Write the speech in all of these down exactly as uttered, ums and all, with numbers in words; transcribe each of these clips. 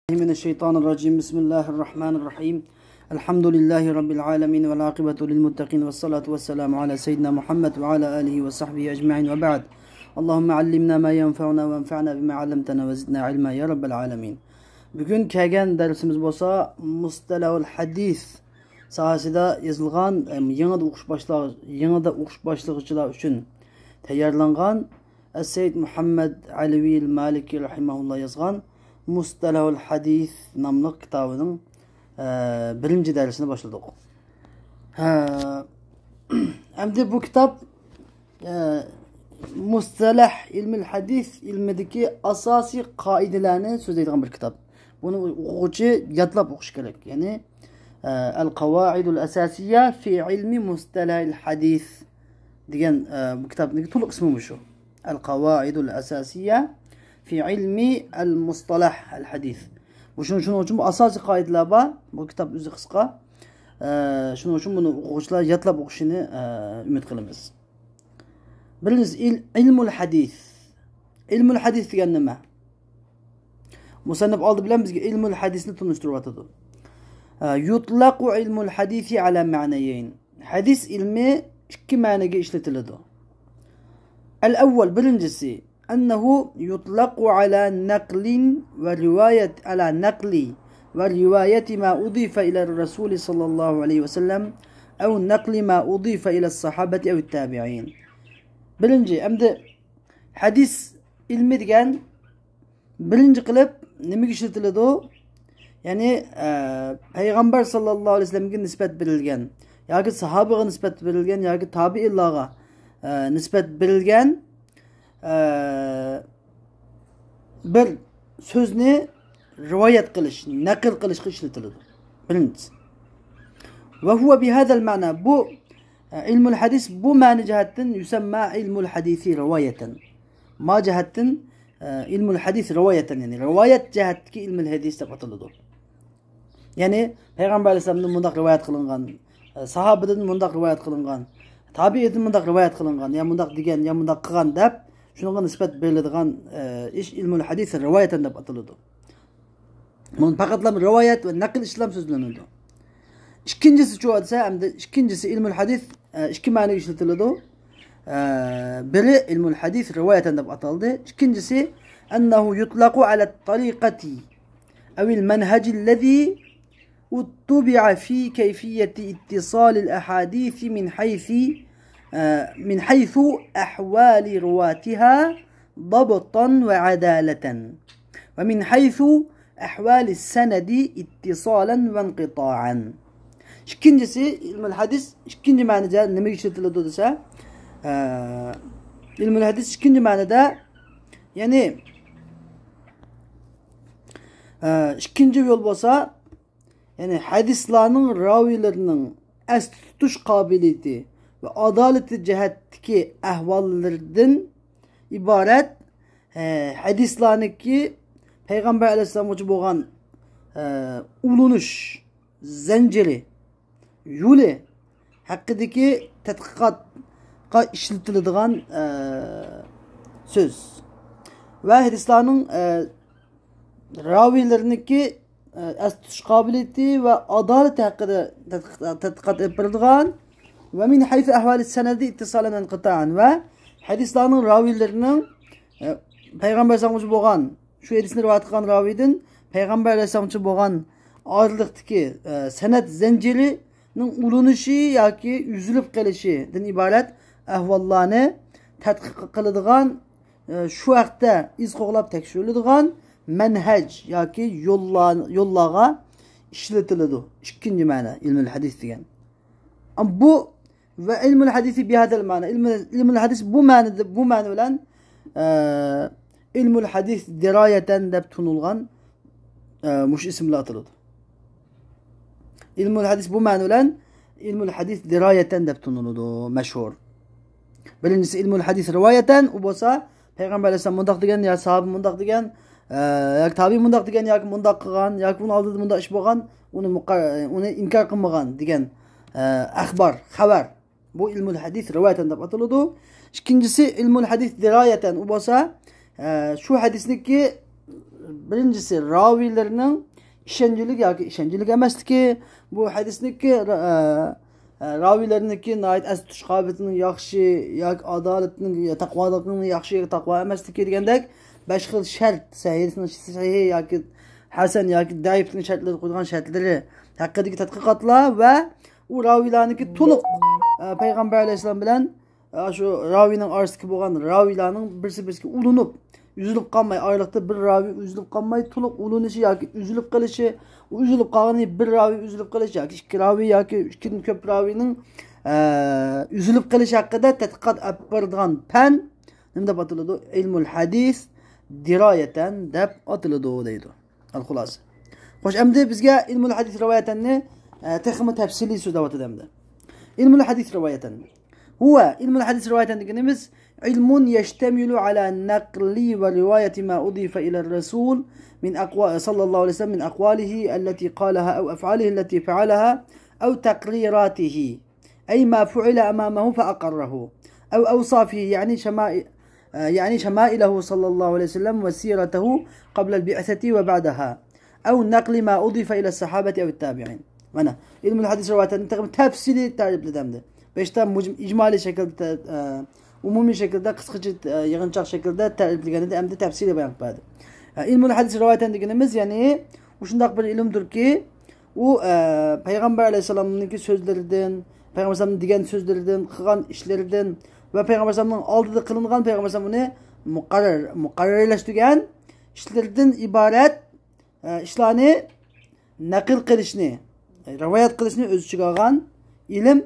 من الشيطان الرجيم. بسم الله الرحمن الرحيم. الحمد لله رب العالمين، والعاقبة للمتقين، والصلاة والسلام على سيدنا محمد وعلى آله وصحبه أجمعين، وبعد. اللهم علمنا ما ينفعنا، وانفعنا بما علمتنا، وزدنا علما يا رب العالمين. بۈگۈن كەلگەن دەرسىمىز بولسا مۇستەلەھۇل ھەدىس ساھەسىدە يېزىلغان، ئەم، يېڭىدا ئوقۇش باشلا-، يېڭىدا ئوقۇش باشلىغۇچىلار ئۈچۈن تەييارلانغان ئەسسەيىد مۇھەممەد ئەلەۋىل مالىكى رەھىمەھۇللا يازغان مۇستەلەھۇل ھەدىس ناملىق كىتابىنىڭ، ئە، بىرىنچى دەرسىنى باشلىدۇق. ھە، ئەمدى بۇ كىتاب، ئە، مۇستەلەھ ئىلمىل ھەدىس ئىلمىدىكى ئاساسىي قائىدىلەرنى سۆزلەيدىغان بىر كىتاب. بۇنى ئوقۇغۇچى يادلاپ ئوقۇشى كېرەك. يەنى، ئە، ئەل قاۋائىدۇل ئەساسىيە فى ئىلمى مۇستەلەھىل ھەدىس دېگەن، ئە، بۇ كىتابنىڭ تولۇق ئىسمى مۇشۇ. ئەل قاۋائىدۇل ئەساسىيە فى ئىلمى ئەل مۇستەلەھ ئەل ھەدىس. بۇ شۇنىڭ، شۇنىڭ ئۈچۈن بۇ ئاساسىي قائىدىلەر بار. بۇ كىتاب ئۆزى قىسقا. ئە، شۇنىڭ ئۈچۈن بۇنى ئوقۇغۇچىلار يادلاپ ئوقۇشىنى، ئە، ئۈمىد قىلىمىز. بىرىنچىسى، ئىل-، ئىلمۇل ھەدىس. ئىلمۇل ھەدىس دېگەن نېمە؟ مۇسەننىپ ئالدى بىلەن بىزگە ئىلمۇل ھەدىسنى تونۇشتۇرۇۋاتىدۇ. ئە، يۇتلەقۇ ئىلمۇل ھەدىسى ئەلا مەنەيەين. ھەدىس ئىلمى ئىككى مەنىگە ئىشلىتىلىدۇ. ئەل ئەۋۋەل، بىرىنچىسى، ئەننەھۇ يۇتلەقۇ ئەلا نەقلىن ۋە رىۋايەت، ئەلا نەقلى ۋە رىۋايەتى ما ئۇدىفە ئىلە رەسۇلى سەللەللاھۇ ئەلەيھى ۋەسەللەم، ئەۋ نەقلى ما ئۇدىفە ئىلە سەھابەتى ئەۋ تابىئىن. بىرىنچى، ئەمدى ھەدىس ئىلمى دېگەن بىرىنچى قىلىپ نېمىگە ئىشلىتىلىدۇ؟ يەنى، ئە، پەيغەمبەر ساللاللاھۇ ئەلەيھى ۋەسەللەمگە نىسبەت بېرىلگەن ياكى ساھابىغا نىسبەت بېرىلگەن ياكى تابىئىنلارغا، ئە، نىسبەت بېرىلگەن، ئە، بىر سۆزنى رىۋايەت قىلىش، نەقىل قىلىشقا ئىشلىتىلىدۇ. بىرىنچىسى. ۋە ھۇۋە بىھازەل مەنا. بۇ، ئە، ئىلمۇل ھەدىس بۇ مەنە جەھەتتىن يۇسەمما ئىلمۇل ھەدىسى رىۋايەتەن. ما جەھەتتىن، ئە، ئىلمۇل ھەدىس رىۋايەتەن، يەنى رىۋايەت جەھەتتىكى ئىلمۇل ھەدىس دەپ ئاتىلىدۇ. يەنى پەيغەمبەر ئەلەيھىسسالامدىن مۇنداق رىۋايەت قىلىنغان، ئە، ساھابىدىن مۇنداق رىۋايەت قىلىنغان، تابىئىدىن مۇنداق رىۋايەت قىلىنغان، يا مۇنداق دېگەن، يا مۇنداق قىلغان دەپ شۇنىڭغا نىسبەت بېرىلىدىغان، ئە، ئىش ئىلمۇل ھەدىس رىۋايەتەن دەپ ئاتىلىدۇ. بۇنى پەقەتلا رىۋايەت ۋە نەقىل ئىشلام سۆزلىنىدۇ. ئىككىنچىسىچۇ دېسە، ئەمدى ئىككىنچىسى ئىلمۇل ھەدىس، ئە، ئىككى مەنىگە ئىشلىتىلىدۇ. ئە، بىرى ئىلمۇل ھەدىس رىۋايەتەن دەپ ئاتالدى. ئىككىنچىسى، ئەننەھۇ يۇتلەقۇ ئەلەت تەرىقەتى ئەۋىل مەنھەجىللەزى ئۇتتۇبىئە فى كەيفىيەتى ئىتتىسالىل ئەھادىسى مىن ھەيسى، ئە، مىن ھەيسۇ ئەھۋالى رۇۋاتىھا ضبطا وعدالة، ومن حيث أحوال السند اتصالا وانقطاعا. ئىككىنچىسى، ئىلمۇل ھەدىس ئىككىنچى مەنىدە نېمىگە ئىشلىتىلىدۇ دېسە، ئە، ئىلمۇل ھەدىس ئىككىنچى مەنىدە، يەنى، ئە، ئىككىنچى يول بولسا، يەنى ھەدىسلارنىڭ راۋىلىرىنىڭ ئەستە تۇتۇش قابىلىيىتى ۋە ئادالىتى جەھەتتىكى ئەھۋاللىرىدىن ئىبارەت، ھە، ھەدىسلارنىڭكى پەيغەمبەر ئەلەيھىسسالامغىچە بولغان، ھە، ئۇلىنىش زەنجىرى، يولى ھەققىدىكى تەتقىقاتقا ئىشلىتىلىدىغان، ھە، سۆز. ۋە ھەدىسلارنىڭ، ھە، راۋىيلىرىنىڭكى، ئە، ئەستە تۇتۇش قابىلىيىتى ۋە ئادالىتى ھەققىدە تەتقىق-، تەتقىقات ئېلىپ بېرىدىغان ۋە مىن ھەيسۇ ئەھۋالى سەنەدى ئىتتىسالەن ئىنقىتائەن ۋە ھەدىسلارنىڭ راۋىيلىرىنىڭ، ئە، پەيغەمبەر ئەلەيھىسسالامغىچە بولغان، شۇ ھەدىسنى رىۋايەت قىلغان راۋىيدىن پەيغەمبەر ئەلەيھىسسالامغىچە بولغان ئارىلىقتىكى، ئە، سەنەد زەنجىرىنىڭ ئۇلىنىشى ياكى ئۈزۈلۈپ قېلىشىدىن ئىبارەت ئەھۋاللارنى تەتقىق قىلىدىغان، ئە، شۇ ھەقتە ئىز قوغلاپ تەكشۈرۈلىدىغان مەنھەج ياكى يوللار-، يوللارغا ئىشلىتىلىدۇ. ئىككىنچى مەنە، ئىلمۇل ھەدىس دېگەن. ئەم، بۇ ۋە ئىلمۇل ھەدىسى بىھازەل مەنە. ئىلمۇل، ئىلمۇل ھەدىس بۇ مەنىدە، بۇ مەنە بىلەن، ئە، ئىلمۇل ھەدىس دىرايەتەن دەپ تونۇلغان، ئە، مۇشۇ ئىسىم بىلەن ئاتىلىدۇ. ئىلمۇل ھەدىس بۇ مەنە بىلەن ئىلمۇل ھەدىس دىرايەتەن دەپ تونۇلىدۇ، مەشھۇر. بىرىنچىسى ئىلمۇل ھەدىس رىۋايەتەن، ئۇ بولسا پەيغەمبەر ئەلەيھىسسالام مۇنداق دېگەن، يا ساھابە مۇنداق دېگەن، ئە، ياكى تابىئىي مۇنداق دېگەن، ياكى مۇنداق قىلغان، ياكى ئۇنىڭ ئالدىدا مۇنداق ئىش بولغان، ئۇنى مۇقا-، ئۇنى ئىنكار قىلمىغان دېگەن، ئە، ئەخبار، خەۋەر. بۇ ئىلمۇل ھەدىس رىۋايەتەن دەپ ئاتىلىدۇ. ئىككىنچىسى ئىلمۇل ھەدىس دىرايەتەن، ئۇ بولسا، ئە، شۇ ھەدىسنىكى بىرىنچىسى، راۋىيلىرىنىڭ ئىشەنچلىك ياكى ئىشەنچلىك ئەمەسلىكى. بۇ ھەدىسنىڭكى، ئە، ئە، راۋىيلىرىنىڭكى ناھايىتى ئەستە تۇتۇش قابىلىيىتىنىڭ ياخشى ياكى ئادالىتىنىڭ، تەقۋالىقنىڭ ياخشى ياكى تەقۋا ئەمەسلىكى دېگەندەك بەش خىل شەرت، سەھىھنىڭ سەھىھ ياكى ھەسەن ياكى زەئىفنىڭ شەرتلىرى، قويغان شەرتلىرى ھەققىدىكى تەتقىقاتلار ۋە ئۇ راۋىيلارنىڭكى تولۇق، ئە، پەيغەمبەر ئەلەيھىسسالام بىلەن ئە، شۇ راۋىنىڭ ئارىسىدىكى بولغان راۋىلارنىڭ بىرسى بىرسىگە ئۇلىنىپ، ئۈزۈلۈپ قالماي، ئارىلىقتا بىر راۋى ئۈزۈلۈپ قالماي، تولۇق ئۇلىنىشى ياكى ئۈزۈلۈپ قېلىشى، ئۇ ئۈزۈلۈپ قالغىنى بىر راۋى ئۈزۈلۈپ قېلىشى ياكى ئىككى راۋى ياكى ئىككىدىن كۆپ راۋىنىڭ، ئە، ئۈزۈلۈپ قېلىشى ھەققىدە تەتقىقات ئېلىپ بارىدىغان پەن نېمە دەپ ئاتىلىدۇ؟ ئىلمۇل ھەدىس دىرايەتەن دەپ ئاتىلىدۇ دەيدۇ. ئەل خۇلاسە. خوش، ئەمدى بىزگە ئىلمۇل ھەدىس رىۋايەتەننى، ئە، تېخىمۇ تەپسىلىي سۆزلەۋاتىدۇ ئەمدى. ئىلمۇل ھەدىس رىۋايەتەن. ھۇۋە، ئىلمۇل ھەدىس رىۋايەتەن دېگىنىمىز، علم يشتمل على نقل ورواية ما أضيف إلى الرسول من أقوال، صلى الله عليه وسلم، من أقواله التي قالها أو أفعاله التي فعلها أو تقريراته، أي ما فعل أمامه فأقره، أو أوصافه، يعني شمائل، يعني شمائله صلى الله عليه وسلم وسيرته قبل البعثة وبعدها، أو نقل ما أضيف إلى الصحابة أو التابعين. مانا، ئىلمۇل ھەدىس رىۋايەتەننى تېخىمۇ تەپسىلىي تەرىپلىدى ئەمدى. بەشتە مۇجم-، ئىجمالىي شەكىلدە، ئە، ئومۇمىي شەكىلدە، قىسقىچە، ئە، يىغىنچاق شەكىلدە تەرىپلىگەن ئىدى، ئەمدى تەپسىلىي بايان قىلىپ بەردى. ئە، ئىلمۇل ھەدىس رىۋايەتەن دېگىنىمىز، يەنى، مۇشۇنداق بىر ئىلىمدۇركى، ئۇ، ئە، پەيغەمبەر ئەلەيھىسسالامنىڭكى سۆزلىرىدىن، پەيغەمبەر ئەلەيھىسسالامنىڭ دېگەن سۆزلىرىدىن، قىلغان ئىشلىرىدىن ۋە پەيغەمبەر ئەلەيھىسسالامنىڭ ئالدىدا قىلىنغان، پەيغەمبەر ئەلەيھىسسالام ئۇنى مۇقەررەر، مۇقەررەرلەشتۈرگەن ئىشلىرىدىن ئىبارەت، ئە، ئىشلارنى نەقىل قىلىشنى، رىۋايەت قىلىشنى ئۆز ئىچىگە ئالغان ئىلىم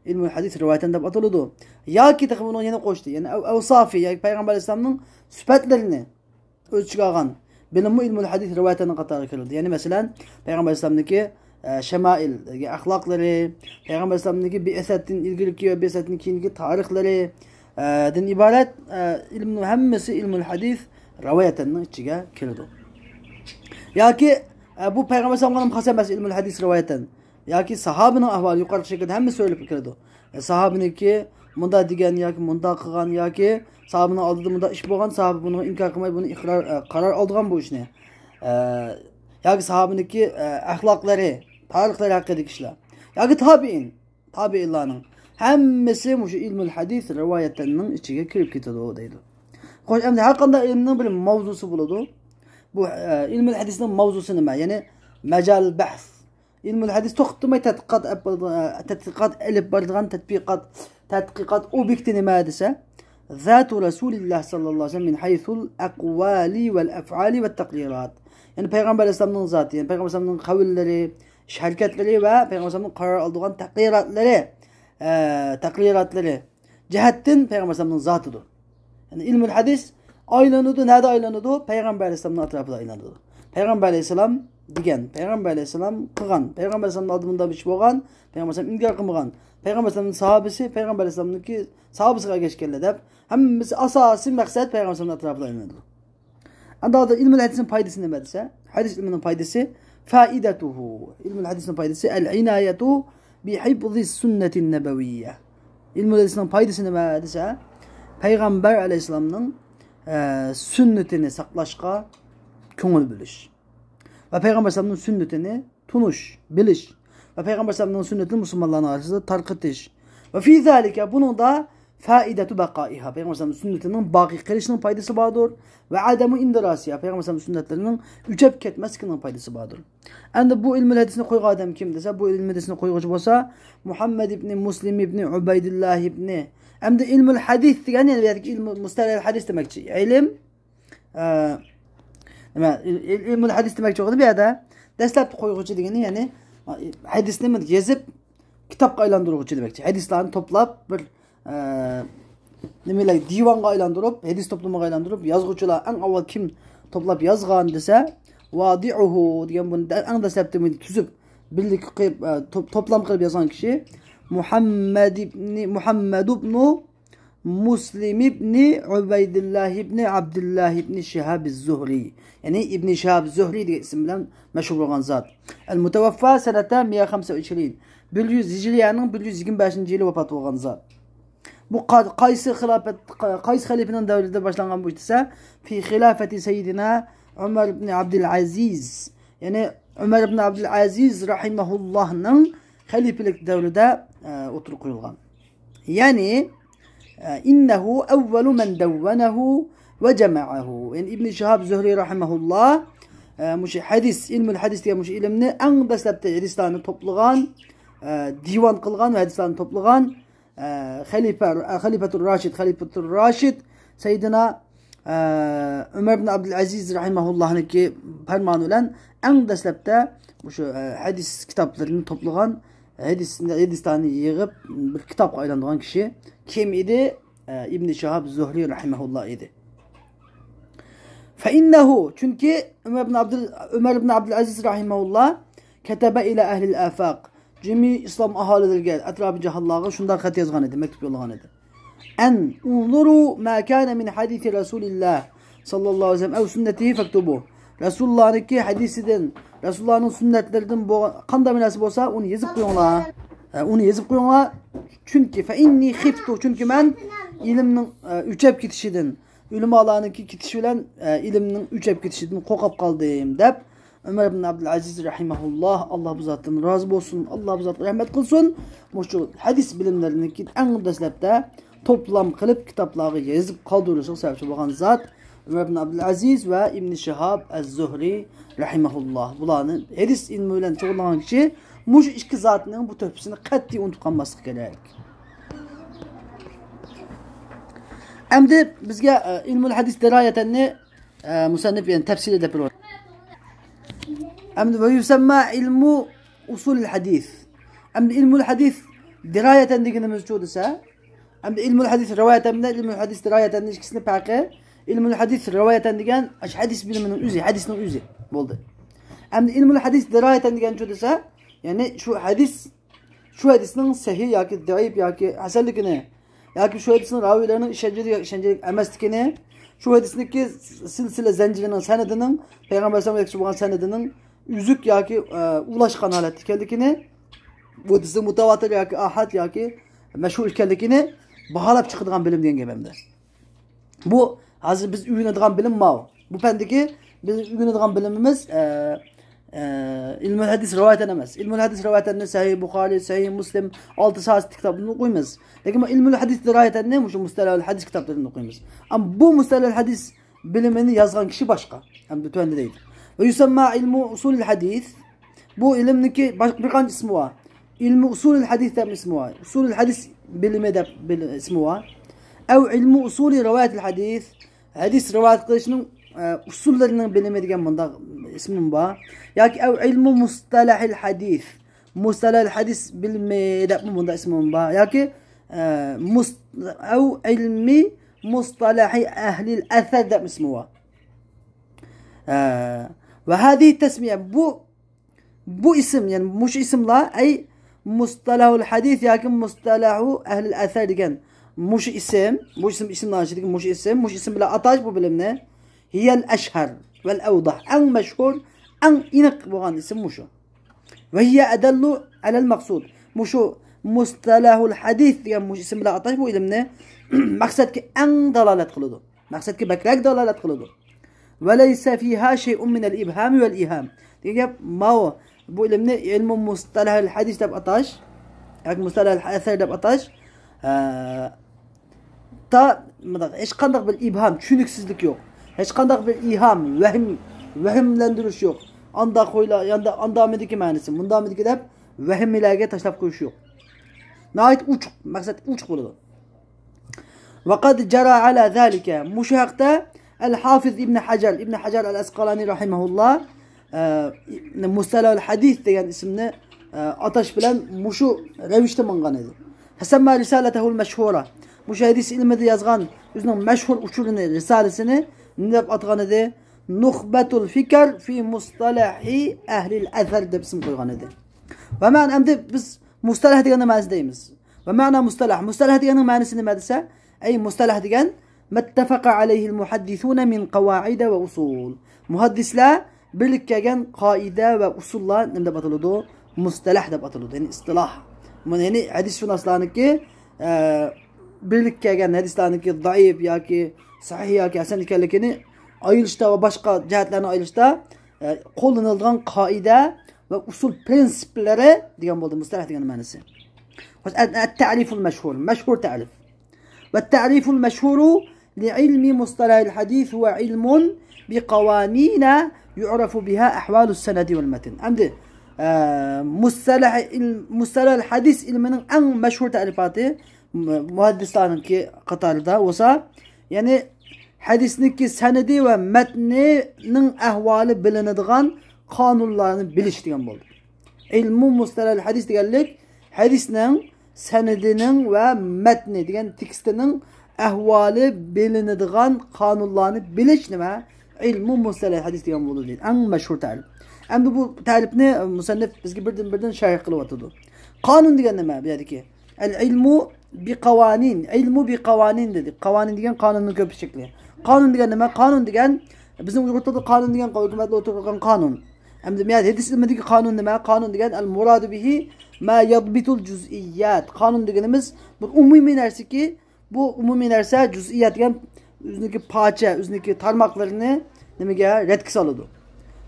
ئىلمۇل ھەدىس رىۋايەتەن دەپ ئاتىلىدۇ. ياكى تېخى بۇنىڭ يەنە قوشتى، يەنى ئەۋ-، ئەۋسافى، ياكى پەيغەمبەر ئەلەيھىسسالامنىڭ سۈپەتلىرىنى ئۆز ئىچىگە ئالغان بىلىممۇ ئىلمۇل ھەدىس رىۋايەتەننىڭ قاتارىغا كىرىدۇ. يەنى مەسىلەن، پەيغەمبەر ئەلەيھىسسالامنىڭكى، ئە، شەمائىل، ئەخلاقلىرى، پەيغەمبەر ئەلەيھىسسالامنىڭكى بىئسەتتىن ئىلگىرىكى ۋە بىئسەتتىن كېيىنكى تارىخلىرى، ئە، دىن ئىبارەت، ئە، ئىلىمنىڭ ھەممىسى ئىلمۇل ھەدىس رىۋايەتەننىڭ ئىچىگە كىرىدۇ. ياكى، ئە، بۇ پەيغەمبەر ئەلەيھىسسالامغا خاس ئەمەس ئىلمۇل ھەدىس رىۋايەتەن. ياكى ساھابىنىڭ ئەھۋالى يۇقىرىقى شەكىلدە ھەممىسى سۆرىلىپ كىرىدۇ. ئە، ساھابىنىڭكى مۇنداق دېگەن ياكى مۇنداق قىلغان ياكى ساھابىنىڭ ئالدىدا مۇنداق ئىش بولغان، ساھابە بۇنىڭغا ئىنكار قىلماي، بۇنى ئىقرار، ئە، قارار ئالىدىغان بۇ ئىشنى. ئە، ياكى ساھابىنىڭكى، ئە، ئەخلاقلىرى، تارىخلىرى ھەققىدىكى ئىشلار. ياكى تابىئىن، تابىئىنلارنىڭ ھەممىسى مۇشۇ ئىلمۇل ھەدىس رىۋايەتەننىڭ ئىچىگە كىرىپ كېتىدۇ دەيدۇ. خوش، ئەمدى ھەر قانداق ئىلىمنىڭ بىر ماۋزۇسى بولىدۇ. بۇ، ئە، ئىلمۇل ھەدىسنىڭ ماۋزۇسى نېمە؟ يەنى مەجال بەھس. ئىلمۇل ھەدىس توختىماي تەتقىقات ئەپ-، تەتقىقات ئېلىپ بارىدىغان تەتبىقات، تەتقىقات ئوبيېكتى نېمە دېسە، ذات رسول الله صلى الله عليه وسلم من حيث الأقوال والأفعال والتقريرات. يەنى پەيغەمبەر ئەلەيھىسسالامنىڭ زاتى، يەنى پەيغەمبەر ئەلەيھىسسالامنىڭ قەۋللىرى، ئىش ھەرىكەتلىرى ۋە پەيغەمبەر ئەلەيھىسسالامنىڭ قارار ئالىدىغان تەقرىراتلىرى، ئە، تەقرىراتلىرى جەھەتتىن پەيغەمبەر ئەلەيھىسسالامنىڭ زاتىدۇر. يەنى ئىلمۇل ھەدىس ئايلىنىدۇ، نەدە ئايلىنىدۇ؟ پەيغەمبەر ئەلەيھىسسالامنىڭ ئەتراپىدا ئايلىنىدۇ. پەيغەمبەر ئەلەيھىسسالام دېگەن، پەيغەمبەر ئەلەيھىسسالام قىلغان، پەيغەمبەر ئەلەيھىسسالامنىڭ ئالدىدا مۇنداق بىر ئىش بولغان، پەيغەمبەر ئەلەيھىسسالام ئىنكار قىلمىغان، پەيغەمبەر ئەلەيھىسسالامنىڭ ساھابىسى، پەيغەمبەر ئەلەيھىسسالامنىڭكى ساھابىسىغا ئەگەشكەنلەر دەپ، ھەممىسى ئاساسىي مەقسەت پەيغەمبەر ئەلەيھىسسالامنىڭ ئەتراپىدا ئايلىنىدۇ. ئەمدى ھازىر ئىلمۇل ھەدىسنىڭ پايدىسى نېمە دېسە، ھەدىس ئىلمىنىڭ پايدىسى، فائدته، ئىلمۇل ھەدىسنىڭ پايدىسى، العناية بحفظ السنة النبوية. ئىلمۇل ھەدىسنىڭ پايدىسى نېمە دېسە، پەيغەمبەر ئەلەيھىسسالامنىڭ، ئە، سۈننىتىنى ساقلاشقا كۆڭۈل بۆلۈش ۋە پەيغەمبەر ئەلەيھىسسالامنىڭ سۈننىتىنى تونۇش، بىلىش ۋە پەيغەمبەر ئەلەيھىسسالامنىڭ سۈننىتىنى مۇسۇلمانلارنىڭ ئارىسىدا تارقىتىش. وفي ذلك، بۇنىڭدا فائدة بقائها، پەيغەمبەر ئەلەيھىسسالامنىڭ سۈننىتىنىڭ باقىي قېلىشىنىڭ پايدىسى باردۇر. وعدم اندراسها، پەيغەمبەر ئەلەيھىسسالامنىڭ سۈننەتلىرىنىڭ ئۆچۈپ كەتمەسلىكىنىڭ پايدىسى باردۇر. ئەمدى بۇ ئىلمۇل ھەدىسنى قويغان ئادەم كىم دېسە، بۇ ئىلمۇل ھەدىسنى قويغۇچى بولسا مۇھەممەد ئىبنى مۇسلىم ئىبنى ئۇبەيدۇللا ئىبنى. ئەمدى ئىلمۇل ھەدىس دېگەن، يەنى بۇ يەردىكى ئىلمۇ مۇستەلەھىل ھەدىس دېمەكچى. ئىلىم، ئە، نېمە، ئىل-، ئىل-، ئىلمۇل ھەدىس دېمەكچى بولغىنى بۇ يەردە دەسلەپتە قويغۇچى دېگىنى، يەنى ھەدىسنى يېزىپ كىتابقا ئايلاندۇرغۇچى دېمەكچى. ھەدىسلارنى توپلاپ بىر، ئە، نېمىلەر، دىۋانغا ئايلاندۇرۇپ، ھەدىس توپلىمىغا ئايلاندۇرۇپ، يازغۇچىلار ئەڭ ئاۋۋال كىم توپلاپ يازغان دېسە، ۋادىئۇھۇ دېگەن بۇنى دە-، ئەڭ دەسلەپتە بۇنى تۈزۈپ، بىرلىك قىلىپ، ئە، توپ-، توپلام قىلىپ يازغان كىشى مۇھەممەد ئىبنى، مۇھەممەد ئىبنۇ مۇسلىم ئىبنى ئۇبەيدۇللا ئىبنى ئابدۇللا ئىبنى شىھاب زۇھرى، يەنى ئىبنى شىھاب زۇھرى دېگەن ئىسىم بىلەن مەشھۇر بولغان زات. المتوفى سنة مية وخمسة وعشرين، بىر يۈز، ھىجرىيەنىڭ بىر يۈز يىگىرمە بەشىنچى يىلى ۋاپات بولغان زات. بۇ قا-، قايسى خىلاپەت، قا-، قايسى خەلىپىنىڭ دەۋرىدە باشلانغان بۇ ئىش دېسە، في خلافة سيدنا ئۆمەر ئىبن ئابدۇلئەزىز، يەنى ئۆمەر ئىبن ئابدۇلئەزىز رەھىمەھۇللاھنىڭ خەلىپىلىك دەۋرىدە، ئە، ئوتتۇرىغا قويۇلغان. يەنى، ئە، «إنه أول من دونه وجمعه». يەنى ئىبن شىھاب زۆھرى رەھىمەھۇللاھ، ئە، مۇشۇ ھەدىس، ئىلمۇل ھەدىس دېگەن مۇشۇ ئىلىمنى ئەڭ دەسلەپتە ھەدىسلارنى توپلىغان، ئە، دىۋان قىلغان ۋە ھەدىسلارنى توپلىغان، ئە، خەلىپە، ئە، خەلىپەتۇر راشىد، خەلىپەتۇر راشىد سەيدىنا، ئە، ئۆمەر ئىبن ئابدۇلئەزىز رەھىمەھۇللاھنىڭكى پەرمانى بىلەن ئەڭ دەسلەپتە مۇشۇ، ئە، ھەدىس كىتابلىرىنى توپلىغان، ھەدىس، ھەدىسلارنى يىغىپ بىر كىتابقا ئايلاندۇرغان كىشى كىم ئىدى؟ ئە، ئىبن شىھاب زۆھرى رەھىمەھۇللاھ ئىدى. فإنه، چۈنكى ئۆمەر ئىبن ئابدۇل، ئۆمەر ئىبن ئابدۇلئەزىز رەھىمەھۇللاھ كتب إلى أهل الآفاق، جىمى ئىسلام ئاھالىلىرىگە، ئەتراپى جاھانلارغا شۇنداق خەت يازغان ئىدى، مەكتۇپ يوللىغان ئىدى. أن انظروا ما كان من حديث رسول الله صلى الله عليه وسلم أو سنته فاكتبوه. رەسۇلۇللانىڭكى ھەدىسىدىن، رەسۇلۇللانىڭ سۈننەتلىرىدىن بولغان قانداق بىر نەرسە بولسا، ئۇنى يېزىپ قويۇڭلار. ئە، ئۇنى يېزىپ قويۇڭلار. چۈنكى، فإني خفت، چۈنكى مەن ئىلىمنىڭ، ئە، ئۆچەپ كېتىشىدىن، ئۆلىمالارنىڭكى كېتىشى بىلەن، ئە، ئىلىمنىڭ ئۆچەپ كېتىشىدىن قورقۇپ قالدىم، دەپ ئۆمەر ئىبن ئابدۇلئەزىز رەھىمەھۇللاھ، ئاللا بۇ زاتتىن رازى بولسۇن، ئاللا بۇ زاتقا رەھمەت قىلسۇن، مۇشۇ ھەدىس بىلىملىرىنى ئەڭ دەسلەپتە توپلام قىلىپ كىتابلارغا يېزىپ قالدۇرۇشىغا سەۋەبچى بولغان زات ئۆمەر ئىبن ئابدۇلئەزىز ۋە ئىبن شىھاب ئەز-زۆھرى رەھىمەھۇللاھ. بۇلارنى ھەدىس ئىلمى بىلەن شۇغۇللانغان كىشى مۇشۇ ئىككى زاتنىڭ بۇ تۆھپىسىنى قەتئىي ئۇنتۇپ قالماسلىقى كېرەك. ئەمدى بىزگە، ئە، ئىلمۇل ھەدىس دىرايەتەننى، ئە، مۇسەننىپ، يەنى تەپسىلىي دەپ بېرىۋاتىدۇ. ئەمدى ۋە يۇسەمما ئىلمۇ ئۇسۇلىل ھەدىس. ئەمدى ئىلمۇل ھەدىس دىرايەتەن دېگىنىمىز شۇ دېسە، ئەمدى ئىلمۇل ھەدىس رىۋايەتەن بىلەن ئىلمۇل ھەدىس دىرايەتەن ئىككىسىنى پەرقى. ئىلمۇل ھەدىس رىۋايەتەن دېگەن ئاشۇ ھەدىس بىلىمىنىڭ ئۆزى، ھەدىسنىڭ ئۆزى بولدى. ئەمدى ئىلمۇل ھەدىس دىرايەتەن دېگەن شۇ دېسە، يەنى شۇ ھەدىس، شۇ ھەدىسنىڭ سەھىھ ياكى زەئىپ ياكى ھەسەنلىكىنى، ياكى شۇ ھەدىسنىڭ راۋىيلىرىنىڭ ئىشەنچلىك ياكى ئىشەنچلىك ئەمەسلىكىنى، شۇ ھەدىسنىڭكى سىلسىلە زەنجىرىنىڭ سەنىدىنىڭ پەيغەمبەر ئەلەيھىسسالام يەتكۈزۈپ بولغان سەنىدىنىڭ ئۈزۈك ياكى، ئە، ئۇلاشقان ھالەتتە ئىكەنلىكىنى، بۇ ھەدىسنىڭ مۇتەۋاتىر ياكى ئاھاد ياكى مەشھۇر ئىكەنلىكىنى باھالاپ چىقىدىغان بىلىم دېگەن گەپ ئەمدى. بۇ ھازىر بىز ئۆگىنىدىغان بىلىم ماۋۇ. بۇ پەندىكى بىز ئۆگىنىدىغان بىلىمىمىز، ئە، ئە، ئىلمۇل ھەدىس رىۋايەتەن ئەمەس. ئىلمۇل ھەدىس رىۋايەتەننى سەھىھ بۇخارى، سەھىھ مۇسلىم، ئالتە ساھەسى كىتابىنى ئوقۇيمىز. لېكىن بۇ ئىلمۇل ھەدىس رىۋايەتەننى مۇشۇ مۇستەلەھۇل ھەدىس كىتابلىرىدىن ئوقۇيمىز. ئەمما بۇ مۇستەلەھۇل ھەدىس بىلىمىنى يازغان كىشى باشقا. ھەمدە تۆۋەندە دەيدۇ. ۋە يۇسەمما ئىلمۇ ئۇسۇلىل ھەدىس. بۇ ئىلىمنىڭكى باش-، بىر قانچە ئىسمى بار. ئىلمۇ ئۇسۇلىل ھەدىس دەپ ئىسمى بار. ئۇسۇلىل ھەدىس بىلىمى دەپ بىل-، ئىسمى بار. ئەۋ ئىلمۇ ئۇسۇلى رىۋايەتىل ھەدىس. ھەدىس رىۋايەت قىلىشنىڭ، ئە، ئۇسۇللىرىنىڭ بىلىمى دېگەن مۇنداق ئىسمىمۇ بار. ياكى ئەۋ ئىلمۇ مۇستەلەھىل ھەدىس. مۇستەلەھىل ھەدىس بىلىمى دەپمۇ مۇنداق ئىسمىمۇ بار. ياكى، ئە، مۇس-، ئەۋ ئىلمى مۇستەلەھى ئەھلىل ئەسەر دەپ ئىسمى بار. ئە، ۋە ھەزىھى تەسمىيە، بۇ، بۇ ئىسىم، يەنى مۇشۇ ئىسىملار، ئەي مۇستەلەھۇل ھەدىس ياكى مۇستەلەھۇ ئەھلىل ئەسەر دېگەن مۇشۇ ئىسىم، بۇ ئىسىم، ئىسىملار ئىچىدىكى مۇشۇ ئىسىم، مۇشۇ ئىسىم بىلەن ئاتاش بۇ بىلىمنى، ھىيەل ئەشھەر ۋەل ئەۋداھ، ئەڭ مەشھۇر، ئەڭ ئېنىق بولغان ئىسىم مۇشۇ. ۋە ھىيە ئەدەللۇ ئەلەل مەقسۇد. مۇشۇ مۇستەلەھۇل ھەدىس دېگەن مۇشۇ ئىسىم بىلەن ئاتاش بۇ ئىلىمنى مەقسەتكە ئەڭ دالالەت قىلىدۇ. مەقسەتكە بەكرەك دالالەت قىلىدۇ. ۋە لەيسە فىھا شەيئۇن مىنەل ئىبھامى ۋەل ئىھام. دېگەن گەپ ماۋۇ. بۇ ئىلىمنى ئىلمۇ مۇستەلەھىل ھەدىس دەپ ئاتاش، ياكى مۇستەلەھىل ئەسەر دەپ ئاتاش، ئە، تا، مۇنداق، ھېچقانداق بىر ئىبھام، چۈشىنىكسىزلىك يوق. ھېچقانداق بىر ئىھام، ۋەھىم، ۋەھىملەندۈرۈش يوق. ئاندا قويلا، ياندا، ئاندامىدىكى مەنىسى، مۇندامىدىكى دەپ ۋەھىملەرگە تاشلاپ قويۇش يوق. ناھايىتى ئوچۇق، مەقسەت ئوچۇق بولىدۇ. ۋەقەد جەرا ئەلا زالىكە. مۇشۇ ھەقتە ئەل ھافىز ئىبن ھەجەر، ئىبن ھەجەر ئەل ئەسقالانى رەھىمەھۇللا، ئە، مۇستەلەھۇل ھەدىس دېگەن ئىسىمنى، ئە، ئاتاش بىلەن مۇشۇ رەۋىشتە ماڭغان ئىدى. فەسەمما رىسالەتەھۇل مەشھۇرە. مۇشۇ ھەدىس ئىلمىدا يازغان ئۆزىنىڭ مەشھۇر ئۇچۇرىنى، رىسالىسىنى نېمە دەپ ئاتىغان ئىدى؟ نۇخبەتۇل فىكر فى مۇستەلەھى ئەھلىل ئەسەر دەپ ئىسىم قويغان ئىدى. ۋە مەن ئەمدى بىز مۇستەلەھ دېگەننىڭ مەنىسى دەيمىز. ۋە مەنا مۇستەلەھ. مۇستەلەھ دېگەننىڭ مەنىسى نېمە دېسە، ئەي مۇستەلەھ دېگەن مەتتەفەقە ئەلەيھىل مۇھەددىسۇنە مىن قەۋائىدە ۋە ئۇسۇل. مۇھەددىسلەر بىرلىككە كەلگەن قائىدە ۋە ئۇسۇللار نېمە دەپ ئاتىلىدۇ؟ مۇستەلەھ دەپ ئاتىلىدۇ. يەنى ئىستىلاھ. بۇنى يەنى ھەدىسشۇناسلارنىڭكى، ئە، بىرلىككە كەلگەن ھەدىسلەرنىڭكى زەئىپ ياكى سەھىھ ياكى ھەسەن ئىكەنلىكىنى ئايرىشتا ۋە باشقا جەھەتلەرنى ئايرىشتا، ئە، قوللىنىلىدىغان قائىدە ۋە ئۇسۇل پرىنسىپلىرى دېگەن بولدى. مۇستەلەھ دېگەن مەنىسى. خوش، ئەت-، ئەت-تەرىفۇل مەشھۇر، مەشھۇر تەرىف. والتعريف المشهور لعلم مصطلح الحديث هو علم بقوانين يعرف بها أحوال السند والمتن. ئەمدى، ئە، مۇستەلەھ ئىل-، مۇستەلەھ ھەدىس ئىلمىنىڭ ئەڭ مەشھۇر تەرىپاتى، مۇ-، مۇھەددىسلارنىڭكى قاتارىدا بولسا، يەنى ھەدىسنىڭكى سەنىدى ۋە مەتنىنىڭ ئەھۋالى بىلىنىدىغان قانۇنلارنى بىلىش دېگەن بولدى. ئىلمۇ مۇستەلەھ ھەدىس دېگەنلىك ھەدىسنىڭ سەنىدىنىڭ ۋە مەتنى دېگەن تېكىستىنىڭ ئەھۋالى بىلىنىدىغان قانۇنلارنى بىلىش نېمە؟ ئىلمۇ مۇستەلەھ ھەدىس دېگەن بولىدۇ دەيدۇ. ئەڭ مەشھۇر تەرىپ. ئەمدى بۇ تەرىپنى مۇسەننىف بىزگە بىردىن-بىردىن شەرھ قىلىۋاتىدۇ. قانۇن دېگەن نېمە بۇ يەردىكى؟ ئەل ئىلمۇ بىقاۋانىن، ئىلمۇ بىقاۋانىن دېدى. قاۋانىن دېگەن قانۇننىڭ كۆپلۈك شەكلى. قانۇن دېگەن نېمە؟ قانۇن دېگەن، بىزنىڭ ئۇيغۇر تىلىدا قانۇن دېگەن ھۆكۈمەتلەر ئولتۇرغان قانۇن. ئەمدى مەن ھەدىس ئىلمىدىكى قانۇن نېمە؟ قانۇن دېگەن ئەل مۇرادۇ بىھى ما يەزبىتۇل جۇزئىيات. قانۇن دېگىنىمىز بۇ ئومۇمىي نەرسىكى، بۇ ئومۇمىي نەرسە جۇزئىيات دېگەن ئۆزىنىڭكى پارچە، ئۆزىنىڭكى تارماقلىرىنى نېمىگە، رەتكە سالىدۇ.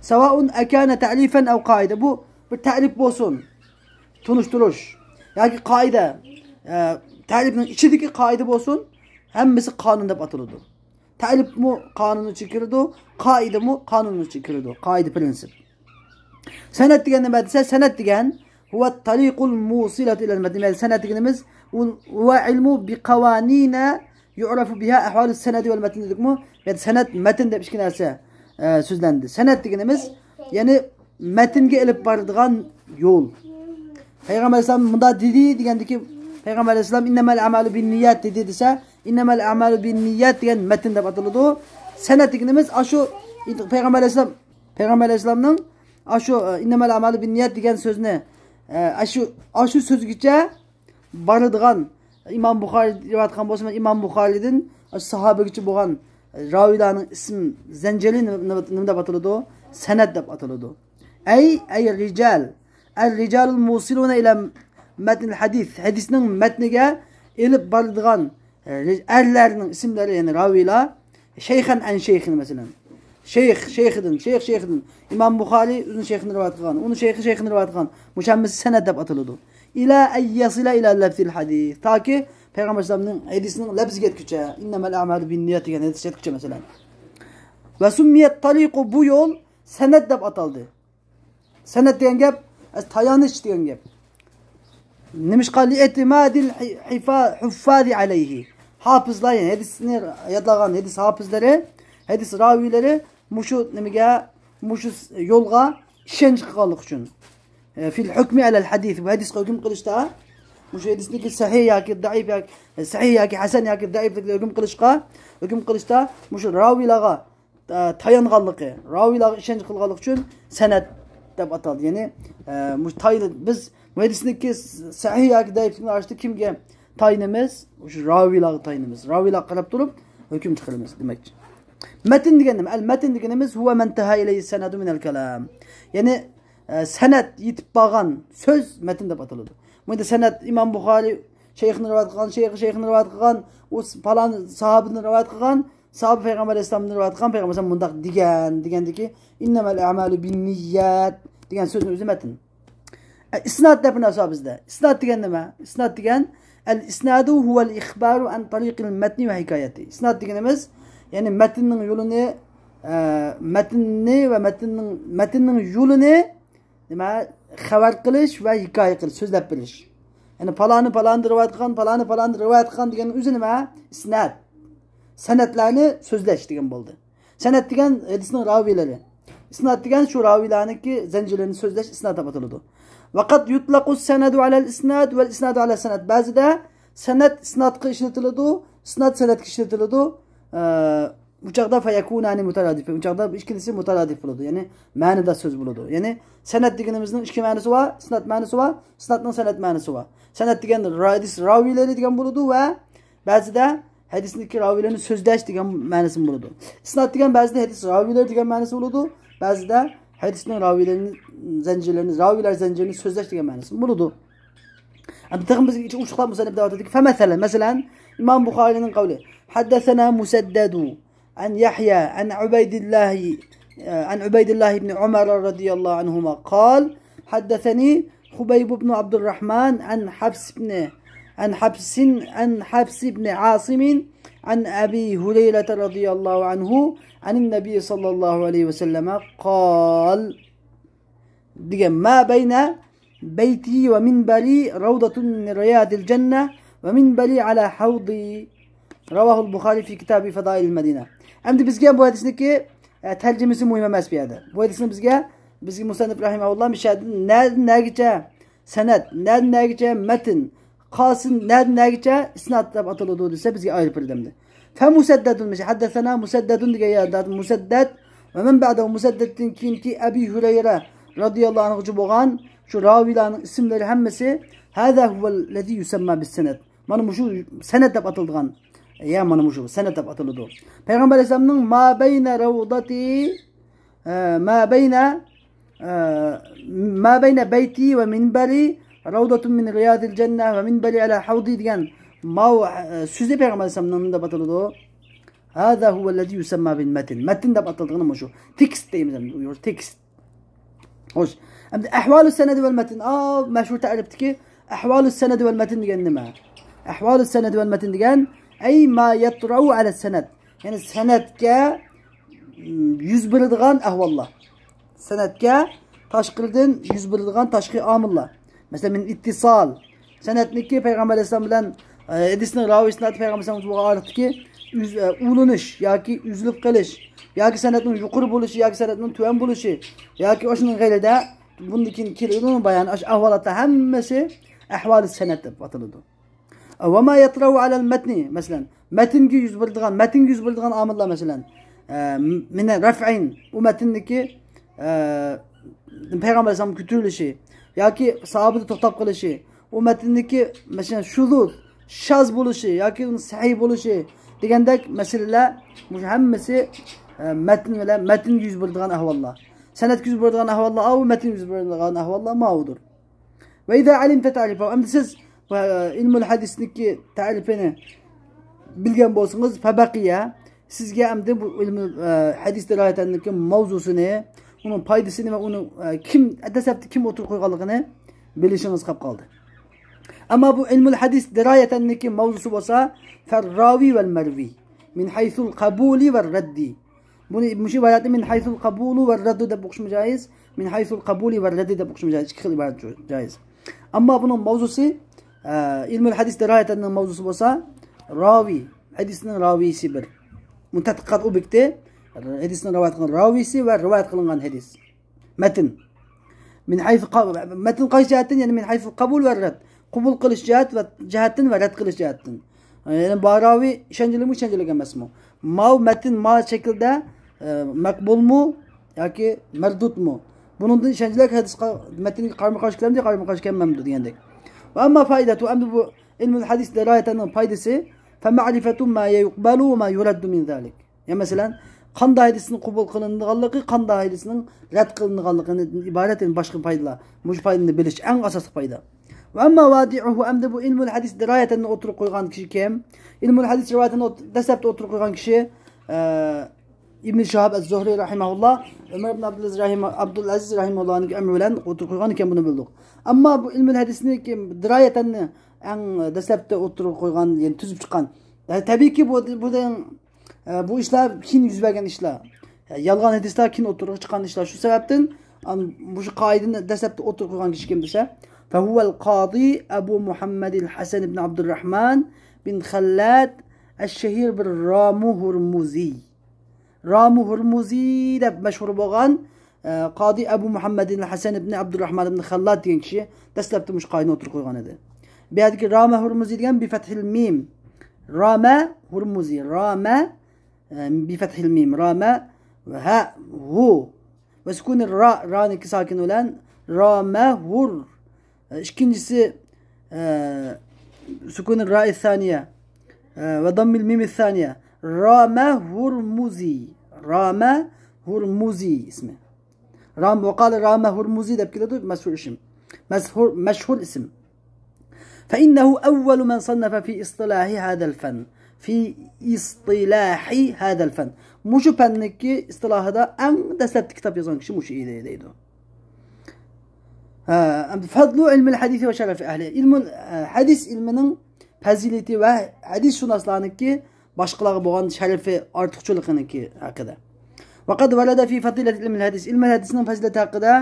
سەۋائۇن ئەكانە تەلىفەن ئەۋ قائىدە. بۇ بىر تەلىپ بولسۇن، تونۇشتۇرۇش ياكى قائىدە، ئە، تەلىپنىڭ ئىچىدىكى قائىدە بولسۇن، ھەممىسى قانۇن دەپ ئاتىلىدۇ. تەلىپمۇ قانۇننىڭ ئىچىگە كىرىدۇ، قائىدىمۇ قانۇننىڭ ئىچىگە كىرىدۇ، قائىدە پرىنسىپ. سەنەد دېگەن نېمە دېسە، سەنەد دېگەن هو الطريق الموصلة إلى المتن. دېمەك، سەنەد دېگىنىمىز ئۇ هو علم بقوانين يعرف بها أحوال السند والمتن دېدۇقمۇ؟ يەنى سەنەد، مەتن دەپ ئىككى نەرسە، ئە، سۆزلەندى. سەنەد دېگىنىمىز، يەنى مەتنگە ئېلىپ بارىدىغان يول. پەيغەمبەر ئەلەيھىسسالام مۇنداق دېدى دېگەندىكى، پەيغەمبەر ئەلەيھىسسالام إنما الأعمال بالنيات دېدى دېسە، إنما الأعمال بالنيات دېگەن مەتن دەپ ئاتىلىدۇ. سەنەد دېگىنىمىز ئاشۇ پەيغەمبەر ئەلەيھىسسالام، پەيغەمبەر ئەلەيھىسسالامنىڭ ئاشۇ، ئە، إنما الأعمال بالنيات دېگەن سۆزنى، ئە، ئاشۇ، ئاشۇ سۆزگىچە بارىدىغان ئىمام بۇخارىي رىۋايەت قىلغان بولسا، ئىمام بۇخارىيدىن ساھابىگىچە بولغان راۋىيلارنىڭ ئىسىم زەنجىرى نېمە، نېمە، نېمە دەپ ئاتىلىدۇ؟ سەنەد دەپ ئاتىلىدۇ. ئەي، ئەي رىجال، ئەر رىجالۇل مۇسىلۇنە ئىلە مەتنىل ھەدىس، ھەدىسنىڭ مەتنىگە ئېلىپ بارىدىغان ئەرلەرنىڭ ئىسىملىرى، يەنى راۋىيلار. شەيخەن ئەن شەيخىن، مەسىلەن. شەيخ شەيخىدىن، شەيخ شەيخىدىن. ئىمام بۇخارىي ئۆزىنىڭ شەيخىدىن رىۋايەت قىلغان، ئۇنىڭ شەيخى شەيخىدىن رىۋايەت قىلغان. مۇشۇ ھەممىسى سەنەد دەپ ئاتىلىدۇ. ئىلە ئەن يەسىلە ئىلە لەفزىل ھەدىس. تاكى پەيغەمبەر ئەلەيھىسسالامنىڭ ھەدىسىنىڭ لەپزىگە يەتكۈچە، ئىننەمەل ئەمالۇ بىننىيات دېگەن ھەدىس يەتكۈچە، مەسىلەن. ۋە سۇممىيەت تەرىقۇ، بۇ يول سەنەد دەپ ئاتالدى. سەنەد دېگەن گەپ، ئەس-، تايانىش دېگەن گەپ. نېمىشقا؟ لىئېتىمادىل ھىفا-، ھۇففازى ئەلەيھى. ھاپىزلار، يەنى ھەدىسنى يادلىغان ھەدىس ھاپىزلىرى، ھەدىس راۋىيلىرى مۇشۇ نېمىگە، مۇشۇ يولغا ئىشەنچ قىلغانلىقى ئۈچۈن. ئە، فىل ھۇكمى ئەلەل ھەدىس، بۇ ھەدىسقا ھۆكۈم قىلىشتا، مۇشۇ ھەدىسنىڭكى سەھىھ ياكى زەئىپ ياكى، سەھىھ ياكى ھەسەن ياكى زەئىپلىكىگە ھۆكۈم قىلىشقا، ھۆكۈم قىلىشتا مۇشۇ راۋىيلارغا ئە، تايانغانلىقى، راۋىيلارغا ئىشەنچ قىلغانلىقى ئۈچۈن سەنەد دەپ ئاتالدى. يەنى، ئە، مۇشۇ تايىنىپ، بىز مۇھەددىسنىڭكى سەھىھ ياكى زەئىپلىكىنى ئايرىشتا كىمگە تايىنىمىز؟ مۇشۇ راۋىيلارغا تايىنىمىز. راۋىيلارغا قاراپ تۇرۇپ ھۆكۈم چىقىرىمىز دېمەكچى. مەتن دېگەن نېمە؟ ئەل مەتن دېگىنىمىز ھۇۋە مەنتەھا ئىلەيھى سەنەدۇ مىنەل كەلام. يەنى، ئە، سەنەد يېتىپ بارغان سۆز مەتن دەپ ئاتىلىدۇ. بۇ يەردە سەنەد ئىمام بۇخارىي شەيخىدىن رىۋايەت قىلغان، شەيخى شەيخىدىن رىۋايەت قىلغان، ئۇ پالان ساھابىدىن رىۋايەت قىلغان، ساھابە پەيغەمبەر ئەلەيھىسسالامدىن رىۋايەت قىلغان، پەيغەمبەر ئەلەيھىسسالام مۇنداق دېگەن، دېگەندىكى، ئىننەمەل ئەمالۇ بىننىيات دېگەن سۆزنىڭ ئۆزى مەتن. ئە، ئىسناد دەپ نەرسە بار بىزدە. ئىسناد دېگەن نېمە؟ ئىسناد دېگەن، ئەل ئىسنادۇ ھۇۋەل ئىخبارۇ ئەن تەرىقىل مەتنى ۋە ھېكايەتى. ئىسناد دېگىنىمىز، يەنى مەتننىڭ يولىنى، ئە، مەتننى ۋە مەتننىڭ، مەتننىڭ يولىنى نېمە؟ خەۋەر قىلىش ۋە ھېكايە قىلىش، سۆزلەپ بېرىش. يەنى پالانى پالاندىن رىۋايەت قىلغان، پالانى پالاندىن رىۋايەت قىلغان دېگەننىڭ ئۆزى نېمە؟ ئىسناد. سەنەدلەرنى سۆزلەش دېگەن بولدى. سەنەد دېگەن ھەدىسنىڭ راۋىيلىرى. ئىسناد دېگەن شۇ راۋىيلارنىڭكى زەنجىرلىرىنى سۆزلەش ئىسناد دەپ ئاتىلىدۇ. ۋەقەد يۇتلەقۇ سەنەدۇ ئەلەل ئىسناد ۋەل ئىسنادۇ ئەلەس سەنەد. بەزىدە سەنەد ئىسنادقا ئىشلىتىلىدۇ، ئىسناد سەنەدكە ئىشلىتىلىدۇ. ئە، بۇ چاغدا فەيەكۇنانى مۇتەرادىفەين. بۇ چاغدا ئىككىلىسى مۇتەرادىف بولىدۇ. يەنى مەنىداش سۆز بولىدۇ. يەنى سەنەد دېگىنىمىزنىڭ ئىككى مەنىسى بار. ئىسناد مەنىسى بار. ئىسنادنىڭ سەنەد مەنىسى بار. سەنەد دېگەن ھەدىس راۋىيلىرى دېگەن بولىدۇ ۋە بەزىدە ھەدىسنىڭكى راۋىيلىرىنى سۆزلەش دېگەن مەنىسى بولىدۇ. ئىسناد دېگەن بەزىدە ھەدىس راۋىيلىرى دېگەن مەنىسى بولىدۇ. بەزىدە ھەدىسنىڭ راۋىيلىرىنى، زەنجىرلىرىنى، راۋىيلار زەنجىرىنى سۆزلەش دېگەن مەنىسى بولىدۇ. ئەمدى تېخىمۇ بىزگە ئوچۇقلاپ مۇسەننىپ دەۋاتىدۇكى، فەمەسەلەن، مەسىلەن، ئىمام بۇخارىينىڭ قەۋلى، ھەددەسەنا مۇسەددەدۇ، عن يحيى عن عبيد الله، عن عبيد الله بن عمر رضي الله عنهما قال: حدثني خبيب بن عبد الرحمن عن حفص بن، عن حفص، عن حفص بن عاصم عن أبي هريرة رضي الله عنه عن النبي صلى الله عليه وسلم قال، دېگەن، ما بين بيتي ومنبري روضة من رياض الجنة ومنبري على حوضي. رواه البخاري في كتاب فضائل المدينة. ئەمدى بىزگە بۇ ھەدىسنىڭكى، ئە، تەرجىمىسى مۇھىم ئەمەس بۇ يەردە. بۇ ھەدىسنى بىزگە، بىزگە مۇسەننىپ رەھىمەھۇللا مۇشۇ يەردىن نەدىن نەگىچە سەنەد، نەدىن نەگىچە مەتن، قالسىن نەدىن نەگىچە ئىسناد دەپ ئاتىلىدۇ دېسە، بىزگە ئايرىپ بېرىدۇ ئەمدى. فمسدد، مۇشۇ حدثنا مسدد دېگەن يەردە مۇسەددەت، ومن بعده، مۇسەددەتتىن كېيىنكى ئەبى ھۇرەيرە رەزىياللاھۇ ئەنھۇغىچە بولغان شۇ راۋىيلارنىڭ ئىسىملىرى ھەممىسى، هذا هو الذي يسمى بالسند. مانا مۇشۇ سەنەد دەپ ئاتىلىدىغان. يا، مانا مۇشۇ سەنەد دەپ ئاتىلىدۇ. پەيغەمبەر ئەلەيھىسسالامنىڭ ما بين روضتي، ئە، ما بين، ئە، ما بين بيتي ومنبري روضة من رياض الجنة ومنبري على حوضي دېگەن ماۋۇ، ئە، سۆزى پەيغەمبەر ئەلەيھىسسالامنىڭ نېمە دەپ ئاتىلىدۇ؟ هذا هو الذي يسمى بالمتن. مەتن دەپ ئاتىلىدىغىنى مۇشۇ. تېكىست دەيمىز ئەمدى، ئۇيغۇر تېكىست. خوش. ئەمدى أحوال السند والمتن. ئا، مەشھۇر تەرىپتىكى أحوال السند والمتن دېگەن نېمە؟ أحوال السند والمتن دېگەن، أي ما يطرأ على السند. يەنى سەنەدكە، م، يۈز بېرىدىغان ئەھۋاللار. سەنەدكە تاشقىرىدىن يۈز بېرىدىغان تاشقى ئامىللار. مەسىلەن، من اتصال. سەنەدنىكى پەيغەمبەر ئەلەيھىسسالام بىلەن، ئە، ھەدىسنىڭ راۋىسى پەيغەمبەر ئەلەيھىسسالام بولغان ئارىلىقتىكى ئۈز-، ئە، ئۇلىنىش ياكى ئۈزۈلۈپ قېلىش ياكى سەنەدنىڭ يۇقىرى بولۇشى ياكى سەنەدنىڭ تۆۋەن بولۇشى ياكى ئاشۇنىڭ غەيرىدە بۇندىن كېيىن كېلىدۇ بايان. ئاشۇ ئەھۋالاتلار ھەممىسى ئەھۋالى سەنەد دەپ ئاتىلىدۇ. وما يطرأ على المتن، مەسىلەن، مەتنگە يۈز بېرىدىغان، مەتنگە يۈز بېرىدىغان ئامىللار، مەسىلەن، ئە، من رفع، ئۇ مەتندىكى، ئە، پەيغەمبەر ئەلەيھىسسالام كۆتۈرۈلۈشى ياكى ساھابىدە توختاپ قېلىشى، ئۇ مەتندىكى، مەسىلەن، شۇزۇز، شاز بولۇشى ياكى ئۇنىڭ سەھىھ بولۇشى دېگەندەك مەسىلىلەر، مۇشۇ ھەممىسى، ئە، مەتن بىلەن، مەتنگە يۈز بېرىدىغان ئەھۋاللار. سەنەدكە يۈز بېرىدىغان ئەھۋاللار ئاۋۇ، مەتنگە يۈز بېرىدىغان ئەھۋاللار ماۋۇدۇر. وإذا علمت تعريفه، ئەمدى سىز بۇ، ئە، ئىلمۇل ھەدىسنىڭكى تەرىپىنى بىلگەن بولسىڭىز، فبقي، سىزگە ئەمدى بۇ ئىلمۇل، ئە، ھەدىس دىرايەتەننىڭكى ماۋزۇسىنى، ئۇنىڭ پايدىسىنى ۋە ئۇنى، ئە، كىم دەسلەپتە كىم ئوتتۇرىغا قويغانلىقىنى بىلىشىڭىز قاپ قالدى. ئەمما بۇ ئىلمۇل ھەدىس دىرايەتەننىكى ماۋزۇسى بولسا، فالراوي والمروي من حيث القبول والرد. بۇنى، مۇشۇ ئىبارەتنى من حيث القبول والرد دەپ ئوقۇشمۇ جايىز، من حيث القبول والرد دەپ ئوقۇشمۇ جايىز. ئىككى خىل ئىبارەت جايىز. ئەمما بۇنىڭ ماۋزۇسى، ئە، ئىلمۇل ھەدىس دىرايەتەننىڭ ماۋزۇسى بولسا، راۋى، ھەدىسنىڭ راۋىيسى بىر. بۇ تەتقىقات ئوبيېكتى، ھەدىسنىڭ رىۋايەت قىلغان راۋىسى ۋە رىۋايەت قىلىنغان ھەدىس. مەتن. من حيث ق-، مەتن قايسى جەھەتتىن؟ يەنى من حيث القبول والرد. قوبۇل قىلىش جەھەت ۋە جەھەتتىن ۋە رەت قىلىش جەھەتتىن. يەنى بۇ راۋى ئىشەنچلىكمۇ، ئىشەنچلىك ئەمەسمۇ؟ ماۋۇ مەتن ما شەكىلدە، ئە، مەقبۇلمۇ ياكى مەردۇدمۇ؟ بۇنىڭدىن ئىشەنچلىك ھەدىسقا، مەتنگە قارىما قارشى كەلمىدى، قارىما قارشى كەلمەمدۇ دېگەندەك. وأما فائدته، ئەمدى بۇ ئىلمۇل ھەدىس دىرايەتەننىڭ پايدىسى، فمعرفة ما يقبل وما يرد من ذلك. يا مەسىلەن، قانداق ھەدىسنىڭ قوبۇل قىلىنىدىغانلىقى، قانداق ھەدىسنىڭ رەت قىلىنىدىغانلىقىدىن ئىبارەت، يەنى باشقا پايدىلار. مۇشۇ پايدىنى بىلىش ئەڭ ئاساسلىق پايدا. وأما وادعه، ئەمدى بۇ ئىلمۇل ھەدىس دىرايەتەننى ئوتتۇرىغا قويغان كىشى كىم؟ ئىلمۇل ھەدىس رىۋايەتىنى ئوت-، دەسلەپتە ئوتتۇرىغا قويغان كىشى، ئە، ئىبن شىھاب ئەز-زۇھرى رەھىمەھۇللا، ئۆمەر ئىبن ئابدۇلئەزىز رەھىمە-، ئابدۇلئەزىز رەھىمەھۇللانىڭ ئەمرى بىلەن ئوتتۇرىغا قويغان ئىكەن، بۇنى بىلدۇق. ئەمما بۇ ئىلمۇل ھەدىسنى كىم، دىرايەتەننى ئەڭ دەسلەپتە ئوتتۇرىغا قويغان، يەنى تۈزۈپ چىققان. تەبىئىيكى، بۇ، بۇ دېگەن ئە، بۇ ئىشلار كېيىن يۈز بەرگەن ئىشلار. يالغان ھەدىسلەر كېيىن ئوتتۇرىغا چىققان ئىشلار. شۇ سەۋەبتىن، ئان-، مۇشۇ قائىدىنى دەسلەپتە ئوتتۇرىغا قويغان كىشى كىم دېسە، فهو القاضي أبو محمد الحسن بن عبد الرحمن بن خلاد الشهير بالرامهرمزي. رامهرمزي دەپ مەشھۇر بولغان ئە، قادى ئەبۇ مۇھەممەدىن ھەسەن ئىبنى ئابدۇرراھمان ئىبنى خەللات دېگەن كىشى دەسلەپتە مۇشۇ قائىدىنى ئوتتۇرىغا قويغان ئىدى. بۇ يەردىكى رامە ھۇرمۇزى دېگەن بىفەتھىل مىم. رامە ھۇرمۇزى، رامە، ئە، بىفەتھىل مىم، رامە، ھە، ھۇ. ۋە سۇكۇنى را، رانىڭكى ساكىن بىلەن رامە ھۇر. ئە، ئىككىنچىسى، ئە، سۇكۇنى رائى سانىيە، ئە، ۋە داممىل مىمى سانىيە. رامە ھۇرمۇزى. رامە ھۇرمۇزى ئىسمى. رام، وقال رامە ھۇرمۇزى دەپ كېلىدۇ، مەشھۇر ئىسىم. مەشھۇر، مەشھۇر ئىسىم. فإنه أول من صنف في اصطلاح هذا الفن. في اصطلاح هذا الفن. مۇشۇ پەننىكى ئىستىلاھىدا ئەڭ دەسلەپتىكى كىتاب يازغان كىشى مۇشۇ ئىدى دەيدۇ. ھە، ئەمدى فضل علم الحديث وشرف أهله. ئىلمۇ، ھە، ھەدىس ئىلمىنىڭ پەزىلىتى ۋە ھەدىسشۇناسلارنىڭكى باشقىلارغا بولغان شەرىپى، ئارتۇقچىلىقىنىڭكى ھەققىدە. وقد ورد في فضيلة علم الحديث. ئىلمى ھەدىسنىڭ پەزىلىتى ھەققىدە،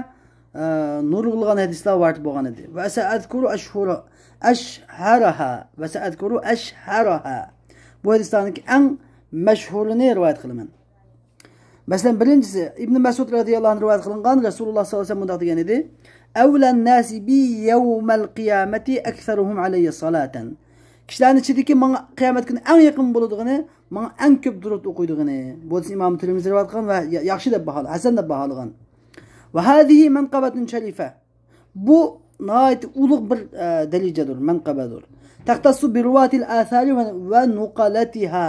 ئە، نۇرغۇنلىغان ھەدىسلەر ۋارىد بولغان ئىدى. وسأذكر أشهر-، أشهرها. وسأذكر أشهرها. بۇ ھەدىسلەرنىڭكى ئەڭ مەشھۇرىنى رىۋايەت قىلىمەن. مەسىلەن، بىرىنچىسى، ئىبن مەسئۇد رەزىياللاھۇ ئەنھۇ رىۋايەت قىلىنغان، رەسۇلۇللاھ سەللەللاھۇ ئەلەيھى ۋەسەللەم مۇنداق دېگەن ئىدى: أولى الناس بي يوم القيامة أكثرهم علي صلاة. كىشىلەرنىڭ ئىچىدىكى ماڭا قىيامەت كۈنى ئەڭ يېقىن بولىدىغىنى، ماڭا ئەڭ كۆپ دۇرۇت ئوقۇيدىغىنى. بۇ ھەدىسنى ئىمام تىرمىزى رىۋايەت قىلغان ۋە يا-، ياخشى دەپ باھالىغان، ھەسەن دەپ باھالىغان. وهذه منقبة شريفة. بۇ ناھايىتى ئۇلۇغ بىر، ئە، دەرىجىدۇر، مەنقەبەدۇر. تختص برواة الآثار و، ونقلتها.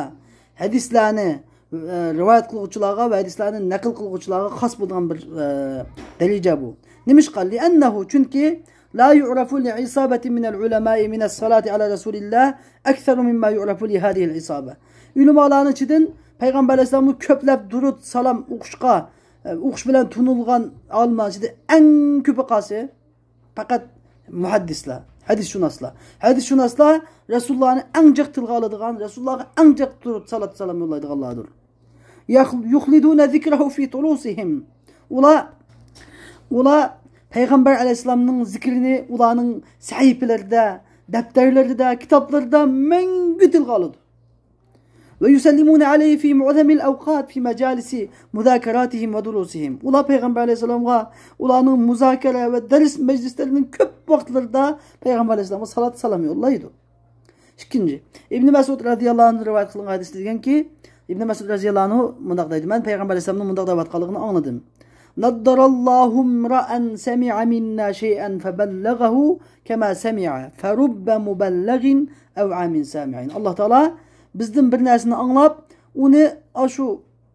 ھەدىسلەرنى، ئە، رىۋايەت قىلغۇچىلارغا ۋە ھەدىسلەرنى نەقىل قىلغۇچىلارغا خاس بولىدىغان بىر، ئە، دەرىجە بۇ. نېمىشقا؟ لأنه، چۈنكى، لا يعرف لعصابة من العلماء من الصلاة على رسول الله أكثر مما يعرف لهذه العصابة. ئۆلىمالارنىڭ ئىچىدىن پەيغەمبەر ئەلەيھىسسالامغا كۆپلەپ دۇرۇت، سالام ئوقۇشقا، ئە، ئوقۇش بىلەن تونۇلغان ئالىملارنىڭ ئىچىدە ئەڭ كۆپى قايسى؟ پەقەت مۇھەددىسلەر، ھەدىسشۇناسلار. ھەدىسشۇناسلار رەسۇلۇللانى ئەڭ جىق تىلغا ئالىدىغان، رەسۇلۇللاغا ئەڭ جىق تۇرۇپ سالات سالام يوللايدىغانلاردۇر. يخ-، يخلدون ذكره في طروسهم. ئۇلار، ئۇلار پەيغەمبەر ئەلەيھىسسالامنىڭ زىكرىنى ئۇلارنىڭ سەھىپىلىرىدە، دەپتەرلىرىدە، كىتابلىرىدا مەڭگۈ تىلغا ئالىدۇ. ويسلمون عليه في معظم الأوقات في مجالس مذاكراتهم ودروسهم. ئۇلار پەيغەمبەر ئەلەيھىسسالامغا ئۇلارنىڭ مۇزاكىرە ۋە دەرس مەجلىسلىرىنىڭ كۆپ ۋاقىتلىرىدا پەيغەمبەر ئەلەيھىسسالامغا سالات سالام يوللايدۇ. ئىككىنچى، ئىبن مەسئۇد رەزىياللاھۇ ئەنھۇ رىۋايەت قىلغان ھەدىستە دېگەنكى، ئىبن مەسئۇد رەزىياللاھۇ ئەنھۇ مۇنداق دەيدۇ: مەن پەيغەمبەر ئەلەيھىسسالامنىڭ مۇنداق دەۋاتقانلىقىنى ئاڭلىدىم. نضر الله امرأ سمع منا شيئا فبلغه كما سمع فرب مبلغ أوعى من سامع. ئاللاھ تائالا بىزدىن بىر نەرسىنى ئاڭلاپ، ئۇنى ئاشۇ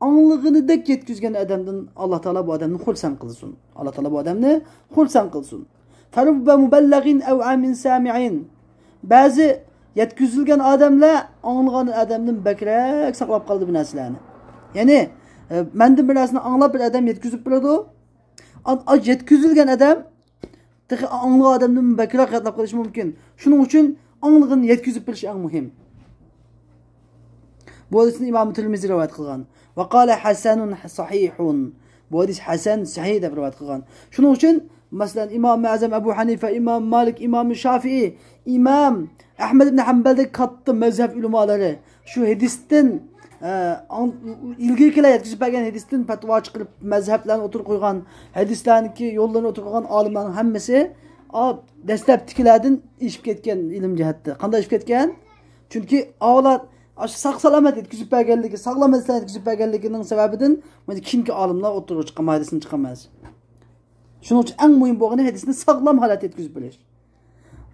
ئاڭلىغىنىدەك يەتكۈزگەن ئادەمدىن ئاللاھ تائالا بۇ ئادەمنى خۇرسەن قىلسۇن. ئاللاھ تائالا بۇ ئادەمنى خۇرسەن قىلسۇن. فرب مبلغ أوعى من سامع. بەزى يەتكۈزۈلگەن ئادەملەر ئاڭلىغان ئادەمدىن بەكرەك ساقلاپ قالىدۇ بۇ نەرسىلەرنى. يەنى، ئە، مەندىن بىر نەرسىنى ئاڭلاپ بىر ئادەم يەتكۈزۈپ بېرىدۇ. ئا-، ئا-، يەتكۈزۈلگەن ئادەم تېخى ئاڭلىغان ئادەمدىن بەكرەك يادلاپ قېلىشى مۇمكىن. شۇنىڭ ئۈچۈن ئاڭلىغىنىنى يەتكۈزۈپ بېرىش ئەڭ مۇھىم. بۇ ھەدىسنى ئىمام تىرمىزى رىۋايەت قىلغان. وقال حسن صحيح. بۇ ھەدىس ھەسەن، سەھىھ دەپ رىۋايەت قىلغان. شۇنىڭ ئۈچۈن، مەسىلەن، ئىمام ئەزەم ئەبۇ ھەنىفە، ئىمام مالىك، ئىمام شافىئى، ئىمام ئەھمەد ئىبن ھەمبەلدەك كاتتا مەزھەپ ئۆلىمالىرى شۇ ھەدىستىن، ئە، ئاڭ-، ئىلگىرىكىلەر يەتكۈزۈپ بەرگەن ھەدىستىن پەتىۋا چىقىرىپ، مەزھەپلەرنى ئوتتۇرىغا قويغان، ھەدىسلەرنىڭكى يوللىرىنى ئوتتۇرىغا قويغان ئالىملارنىڭ ھەممىسى، ئا، دەسلەپتىكىلەردىن ئېشىپ كەتكەن ئىلىم جەھەتتە. قانداق ئېشىپ كەتكەن؟ چۈنكى ئاۋۇلار ئاشۇ ساق-سالامەت يەتكۈزۈپ بەرگەنلىكى، ساغلام ھەدىسلەرنى يەتكۈزۈپ بەرگەنلىكىنىڭ سەۋەبىدىن مانا كېيىنكى ئالىملار ئوتتۇرىغا چىققان ھەدىسنى چىقارماس. شۇنىڭ ئۈچۈن ئەڭ مۇھىم بولغىنى ھەدىسنى ساغلام ھالەتتە يەتكۈزۈپ بېرىش.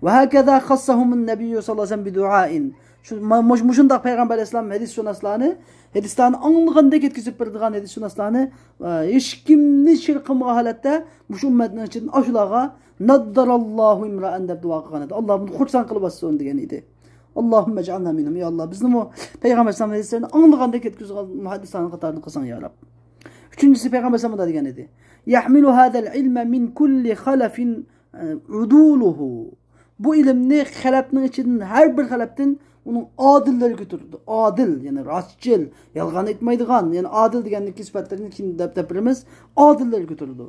وهكذا خصهم النبي صلى الله عليه وسلم بدعاء. شۇ، ما-، مۇش-، مۇشۇنداق پەيغەمبەر ئەلەيھىسسالام ھەدىسشۇناسلارنى، ھەدىسلەرنى ئاڭلىغاندەك يەتكۈزۈپ بېرىدىغان ھەدىسشۇناسلارنى، ئە، ھېچكىمنى شېرىك قىلمىغان ھالەتتە مۇشۇ ئۈممەتنىڭ ئىچىدىن ئاشۇلارغا نضر الله امرأ دەپ دۇئا قىلغان ئىدى. ئاللاھ بۇنى خۇرسەن قىلىۋەتسۇن دېگەن ئىدى. اللهم اجعلنا منهم. يا ئاللاھ، بىزنىمۇ پەيغەمبەر ئەلەيھىسسالام ھەدىسلىرىنى ئاڭلىغاندەك يەتكۈزگەن مۇھەددىسلارنىڭ قاتارىدا قىلساڭ يا رەب. ئۈچىنچىسى، پەيغەمبەر ئەلەيھىسسالام مۇنداق دېگەن ئىدى: يحمل هذا العلم من كل خلف عدوله. بۇ ئىلىمنى خەلەپنىڭ ئىچىدىن، ھەر بىر خەلەپتىن ئۇنىڭ ئادىللىرى كۆتۈرىدۇ. ئادىل، يەنى راستچىل، يالغان ئېيتمايدىغان، يەنى ئادىل دېگەندىكى سۈپەتلىرىنى كېيىن دەپ، دەپ بېرىمىز. ئادىللىرى كۆتۈرىدۇ.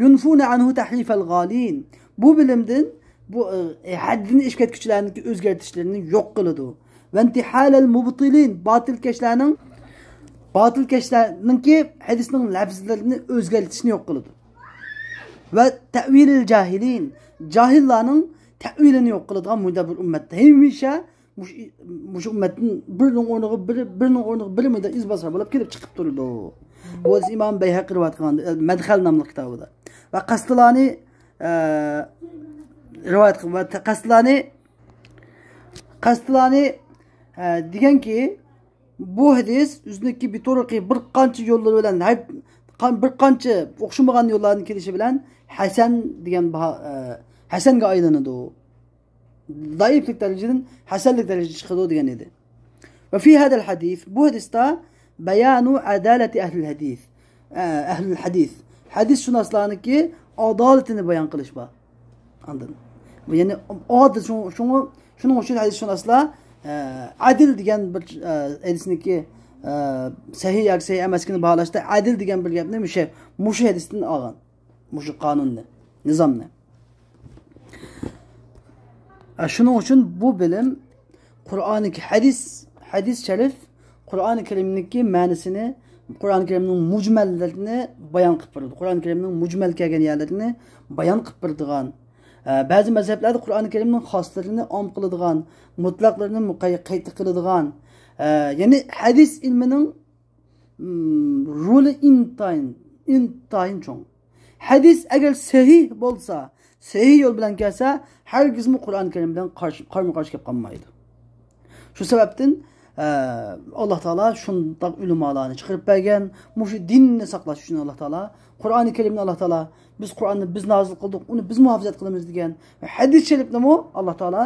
ينفون عنه تحريف الغالين. بۇ بىلىمدىن، بۇ، ئە، ھەددىنى ئېشىپ كەتكۈچىلەرنىڭكى ئۆزگەرتىشلىرىنى يوق قىلىدۇ. وانتحال المبطلين، باتىلكەشلەرنىڭ، باتىلكەشلەرنىڭكى ھەدىسنىڭ لەپزىلىرىنى ئۆزگەرتىشنى يوق قىلىدۇ. وتأويل الجاهلين، جاھىللارنىڭ تەئۋىلىنى يوق قىلىدىغان مۇنداق بىر ئۈممەتتە ھەمىشە مۇشۇ، مۇشۇ ئۈممەتتىن بىرىنىڭ ئورنىغا بىرى، بىرىنىڭ ئورنىغا بىرى مۇنداق ئىزباسار بولۇپ كېلىپ چىقىپ تۇرىدۇ. بۇ ھەدىس ئىمام بەيھەقى رىۋايەت قىلغان، ئە، مەدخەل ناملىق كىتابىدا. ۋە قەستىلانى، ئە، رىۋايەت قىل-، ۋە قەستىلانى، قەستىلانى، ئە، دېگەنكى، بۇ ھەدىس ئۆزىنىڭكى بىتۇرۇقى، بىر قانچە يوللىرى بىلەن، ھەر قان-، بىر قانچە ئوخشىمىغان يوللاردىن كېلىشى بىلەن ھەسەن دېگەن باھا، ئە، ھەسەنگە ئايلىنىدۇ. زەئىپلىك دەرىجىدىن ھەسەنلىك دەرىجىگە چىقىدۇ دېگەن ئىدى. وفي هذا الحديث، بۇ ھەدىستە، بيان عدالة أهل الحديث، ئە، ئەھلۇل ھەدىس، ھەدىسشۇناسلارنىڭكى ئادالىتىنى بايان قىلىش بار. ئاندىن، بۇ يەنى ئادىل، شۇ-، شۇڭا، شۇنىڭ ئۈچۈن ھەدىسشۇناسلار، ئە، ئادىل دېگەن بىر، ئە، ھەدىسنىڭكى، ئە، سەھىھ ياكى سەھىھ ئەمەسلىكىنى باھالاشتا ئادىل دېگەن بىر گەپنى مۇشۇ، مۇشۇ ھەدىستىن ئالغان. مۇشۇ قانۇننى، نىزامنى. ئە، شۇنىڭ ئۈچۈن بۇ بىلىم قۇرئانى، ھەدىس، ھەدىس شەرىف قۇرئانى كەرىمنىڭكى مەنىسىنى، قۇرئانى كەرىمنىڭ مۇجمەللىرىنى بايان قىلىپ بېرىدۇ. قۇرئانى كەرىمنىڭ مۇجمەل كەلگەن يەرلىرىنى بايان قىلىپ بېرىدىغان. ئە، بەزى مەزھەپلەردە قۇرئانى كەرىمنىڭ خاسلىرىنى ئام قىلىدىغان، مۇتلەقلىرىنى مۇقەي-، قەيت قىلىدىغان. ئە، يەنى ھەدىس ئىلمىنىڭ، م، رولى ئىنتايىن، ئىنتايىن چوڭ. ھەدىس ئەگەر سەھىھ بولسا، سەھىھ يول بىلەن كەلسە، ھەرگىزمۇ قۇرئان كەرىم بىلەن قارشى، قارمۇ قارشى كەپ قالمايدۇ. شۇ سەۋەبتىن، ئە، ئاللا تائالا شۇنداق ئۆلىمالارنى چىقىرىپ بەرگەن، مۇشۇ دىننى ساقلاش ئۈچۈن ئاللا تائالا، قۇرئانى كەرىمنى ئاللا تائالا، بىز قۇرئاننى بىز نازىل قىلدۇق، ئۇنى بىز مۇھاپىزەت قىلىمىز دېگەن، ھەدىس شەرىپنىمۇ ئاللا تائالا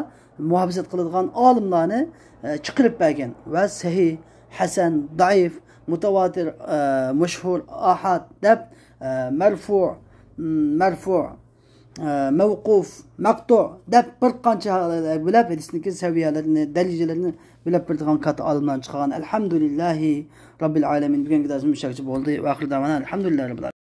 مۇھاپىزەت قىلىدىغان ئالىملارنى، ئە، چىقىرىپ بەرگەن ۋە سەھىھ، ھەسەن، زەئىپ، مۇتەۋاتىر، ئە، مەشھۇر، ئاھاد دەپ، ئە، مەرفۇ، م، مەرفۇ، ئە، مەۋقۇف، مەقتۇ دەپ بىر قانچە بىلەپ ھەدىسنىڭكى سەۋىيەلىرىنى، دەرىجىلىرىنى بىلەپ بېرىدىغان كاتتا ئالىملارنى چىقارغان. ئەلھەمدۇلىللاھى رەببىل ئالەمىن. بۈگۈنكى دەرسىمىز مۇشۇ يەرگىچە بولدى. ۋە ئاخىر دەۋانا ئەلھەمدۇلىللاھى رەببىل ئالەمىن.